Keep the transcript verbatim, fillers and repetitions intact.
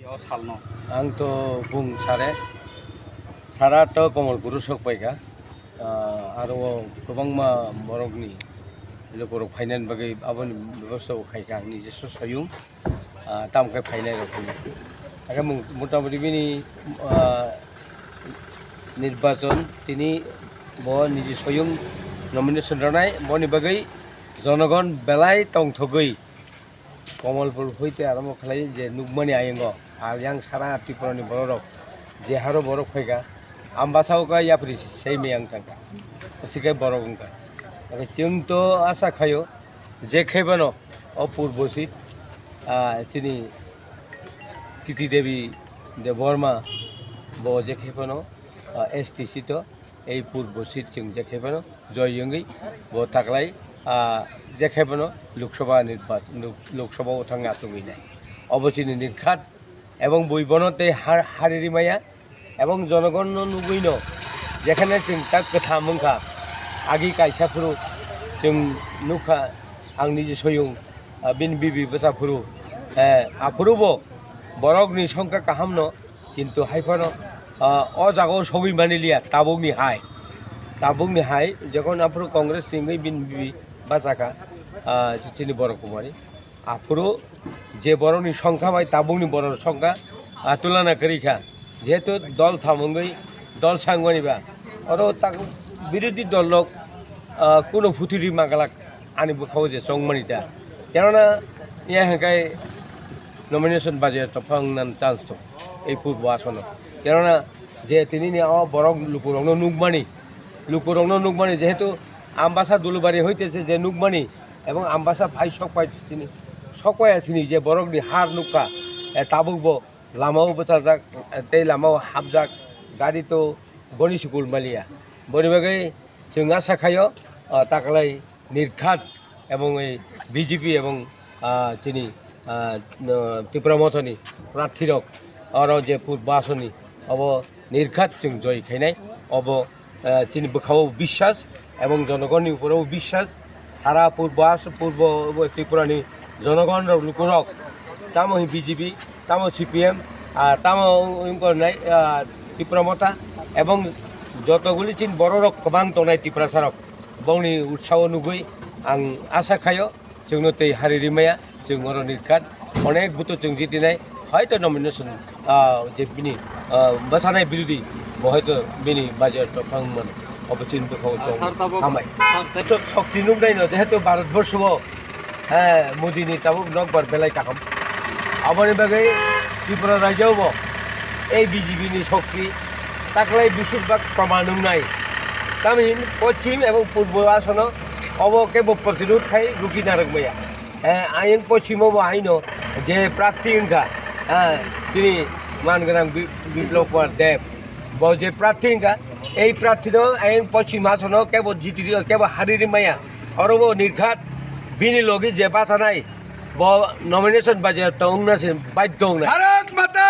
O salno. Ang to bung sare, sara to Komolpur sok paikha. Ah, aro o kwbangma borokni lukurok phainani bagwi aboni bebosta bo khaikha ang nijesa swyung. Ah, tamo khe phainai rok hwnwi. Hakhe mung-, motamoti bini, ah, nirbachon tini bo niji swyung nomination rwnai, boni bagwi jonogon belai tongthogwi Komolpur hoite arombo khlai je nukmani ayungo, ah, yang sara Tripurani bororok je haro borok phaikha, Ambasa o kha yapri sei meyang thangkha, sikai borok wngkha. Chwng to asa khaio, je khe phano o purbo seat, ah, chini Kriti Devi Debbarma bo je khe phano, ah, S T C to ei purbo seat chwng je khe phano joy wngwi bo taklai, ah, je khe phano Lok Sabha nirba-, Lok, Lok Sabha o thangna achugwi nai. Obo chini nirkhat ebong bui bono tei har-, hari rimaya. Ebong jonogonno nugwino jekhane chwng tak kwtham wngkha, agi kaisa phuru chwng nukha ang niji soyung, ah, bini bibi bwsa phuru, eh, aphuru bo borokni songkha kahamno, kintu hai phano, ah, o jagao sogwi manliya tabukni hai, tabukni hai jekhon aphuru Congress ni wngwi bini bibi bachakha, ah, chini borok kumari. Aphuru je borokni songkha bai tabukni borok songkha, ah, tulana kwrwi kha. Jehetu dol tham wngwi dol sangmani ba, oro tak birodhi dol rok, ah, kuno phuturi magalak ani bwkhao je chongmani ta. Kenona ya hwnkhe nomination baje tongphang nan chance to ei purbo asono. Kenona je tini ni o borok lukurokno nukmani, lukurokno nukmani jehetu Ambasa Dulubari hoite se je nukmani, ebong Ambasa phai sok pai sini, sok pai sini je borokni har nukha, eh, tabuk bo lamao bwchajak, eh, tei lamao hapjak, gari to boni sukul maliya. Boni bagwi chwng asa khaio, ah, taklai nirkhat ebong ei B J P ebong, ah, chini, ah, no, Tipra Mothani prarthi rok oro je purbo asoni obo nirkhat chwng joy khainai, obo, eh, chini bwkhao biswas ebong jonogonni uporo biswas, sara purbo as-, purbo Tripurani jonogon rok lukurok tamo hi B J P, tamo C P M, ah, tamo wngkor nai, ah, Tipra Motha ebong jotoguli chini bororok kwbang tongnai Tiprasa rok bongni utsaho nugwi ang asa khaio. Chwngno tei hari rimaya, chwng oro nirkhat onek buto chwng jitinai, hoito nomination, ah, je bini, ah, bwsanai birodhi, bo hoito bini bajar tongphang mano, obo chini bwkhao chong hambai. Sir, tabuk hambai. Chok shokti nuknaino, jehetu Bharat borso o, eh, Modi ni tabuk nokbar belai kaham. Aboni bagwi Tripura rajyo bo ei B J P ni shokti taklai beshirbhag proman wngnai. Tamhin poschim ebong purbo asono obo kebo protirodh khai ruki narwk maya. Eh, ayang poschimo bo haino je prarthi wngkha, eh, chini man gwnang Bi-, Biplab Kumar Deb. Bo je prarthi wngkha, ei prarthino ayang poschim asono kebo jiti, kebo hari rimaya. Oro bo nirkhat bini logi je bachanai, bo nomination baje to wngna se badhyo wngnai. Bharat Mata